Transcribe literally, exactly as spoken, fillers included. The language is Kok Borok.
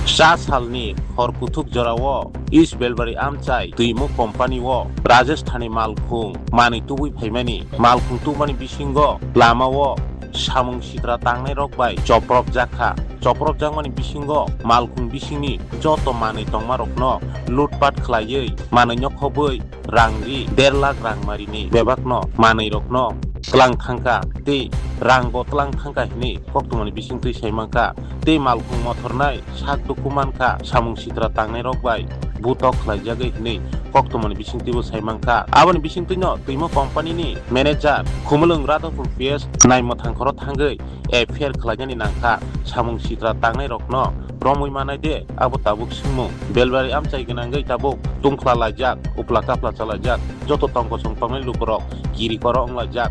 Cha salni hor kuthuk jorao East Belbari amchai twimuk company o Rajesh thani malkhung manwi tubui phaimani, malkhung tubumani bisingo lamao samung sitra tangnai rok bai chopropjak kha. Chopropjakmani bisingo malkhung bisingni joto manwi tongma rokno lutpat khlaiwi manwi nokhobwi rang ri der lakh rang marini bebakno manwi rokno tlang thangkha tei rang bo tlang thangkha hinwi koktwmani bisingtwi sai mankha tei malkhung mothornai sak dukhu mankha samung sitra tangnai rok bai butok khlaijagwi hinwi koktwmani bisingtwibo sai mankha. Aboni bisingtwino twimo company ni manager Khumulwng Radhapur P S nai mwthangkhoro thangwi F I R khlainani nangkha, samung sitra tangnai rokno romwi manai de, abo tabuk swngmung. Belbari amchai gwnangwi tabuk tungphla laijak, upla kapla chalaijak, joto tongkosong tongnai lukurok kiri koro wnglaijak.